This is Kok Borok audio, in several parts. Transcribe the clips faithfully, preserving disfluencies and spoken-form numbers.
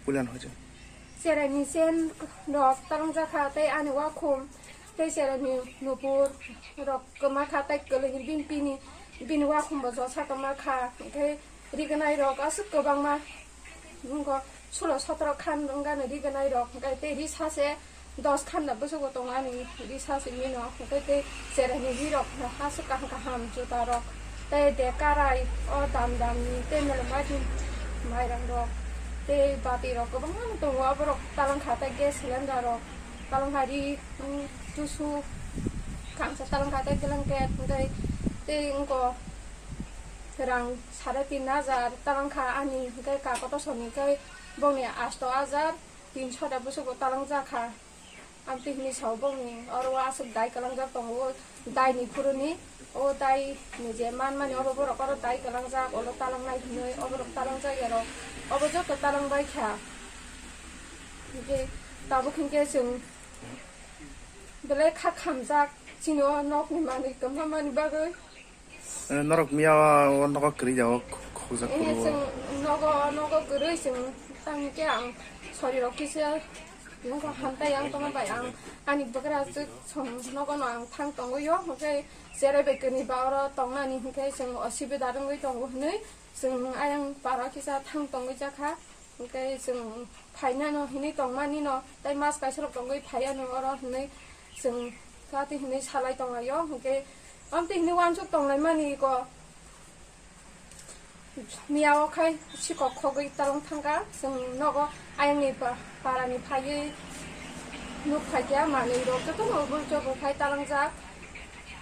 Pulan hoja. Cheraini sen rok talangjak kha, tei ani wakhum, tei cheraini nupur rok kwma kha, tei kwlwini bini pini, bini wakhum bo josa kwma kha, tei rignai rok aswk kwbangma, wngkha sulo sotro khan wngkha ni rignai rok, tei ri sase dos khan da bwswk bo tongo ani ri sase mino, tei tei cheraini ri rok aswk kaham kaham juta rok, tei de karai o dam dam ni, tei mele mai mairang rok, tei bati rok kwbangma tongo, aborok talang kha, tei gas cylinder rok talang kha, ri, mm, tusu kangsa talang kha, tei blanket, tei tei wngkha rang sare tin hajar talang kha ani, hwnkhe kakoto soni khe bongni asto hajar tinso da bwswk bo talang jak kha. Amtwi hwnwi sao bongni oro o aswk dai kwlangjak tongo, o dai ni phuruni, o dai ni je manmani obo borok oro dai kwlangjak, olo talangnai hwnwi oborok talangjak ya rok, obo joto talang bai kha. Hwnkhe tabuk hwnkhe chwng belai kha khamjak chini o nokni manwi kwbangmani bagwi. Eh, norok miya o nogo kwrwi jago khokjak Eh, phuru o. Chwng nogo, nogo kwrwi chwng tang khe ang sori rok kisa nogo hamtai ang tongma bai ang ani bwkrajwk song nogo no ang thang tongwi o, hwnkhe cherai bai kwrwi ba oro tongnani hwnkhe chwng osibida wngwi tongo hwnwi chwng ayang para kisa thang tongwi jakha. Hwnkhe chwng phainano hinwi tongmani no, tei mas kaisa rok tongwi phaiya no oro hinwi chwng kati hinwi salai tonglaio. Hwnkhe amtwi hinwi uansuk tonglaimani ko miya o khai sikok khogwi talong thangkha. Chwng nogo ayangni pa-, parani phaiwi nuk phaikha, manwi rok jotono bul chobwi khai talangjak.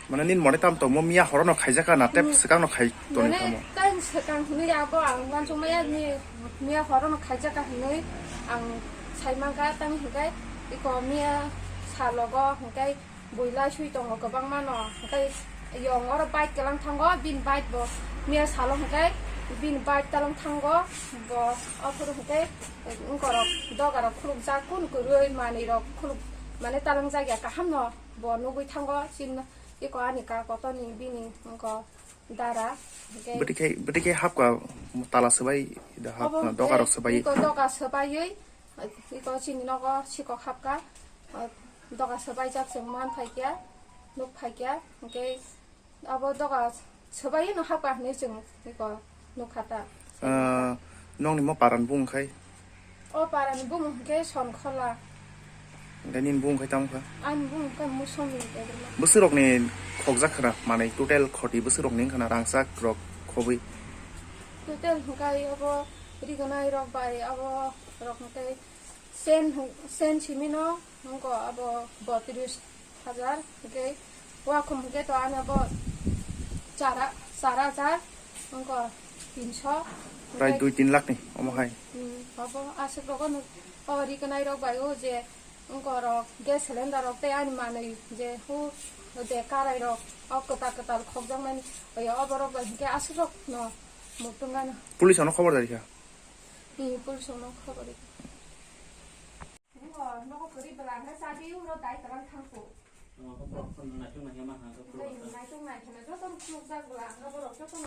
Mane nini mone tam tongmo miya horono khaijaka na tei Hmm. Swkangno khai toni Mane tamo? Tei swkang hinwi abo ang uansukmaya ni miya horono khaijaka hinwi ang sai mankha, tamo hwnkhe iko miya salogo hwnkhe bui lai sui tongo kwbangmano, hwnkhe yong oro bike kwlang thango, bini bike bo miya salo hwnkhe bini bike talong thango, bo ophuru hwnkhe wngkorok dogarok khulukjak, kun kwrwi manwirok khuluk mane talangjak ya kahamno bo nugwi thango, chini Iko ani ka kotoni bini wngkha dara, hwnkhe Bwtwi khe, bwtwi khe hapkha tala swbai da hapkha, obo hwnkhe dogarok swbai. Iko doga swbaiwi, iko chini nogo sikok hapkha, doga swbaijak chwng man phaikha, nuk phaikha, hwnkhe abo doga swbaiwi no hapkha hinwi chwng iko nukha ta. Ah, nokni mo parani bumung khai? O parani bumung hwnkhe Sonkhola. Hwnkhe nini bumung khai tamo kha? Ani bumung khe Musongni Debbarma. Bwswrokni khokjak khna manwi total khoti bwswrokni wngkha na rangchak rok khobwi? Total hwnkhe abo rignai rok bai abo rok hwnkhe sen, sen simino wngkha abo botris hajar, hwnkhe wakhum hwnkhe to ano bo chara, char hajar, wngkha tinso. Prai hwnkhe dui tin lakh ni omo hai. Hmm, abo aswk rogo no o rignai rok bai o je wngkha rok gas cylinder rok tei ani manwi je hu de karai rok o kwtal kwtal khokjakmani oya oborok bai hwnkhe aswk rok no muktungano. Police ano khobor dari kha? Hmm, police ano khobor ri kha. Kwrwi bwla hwnkhe chadi uro dai twlang thangkhu. Tei naitok nai kheno joto rwkhlukjak bwla hwnkhe borok joto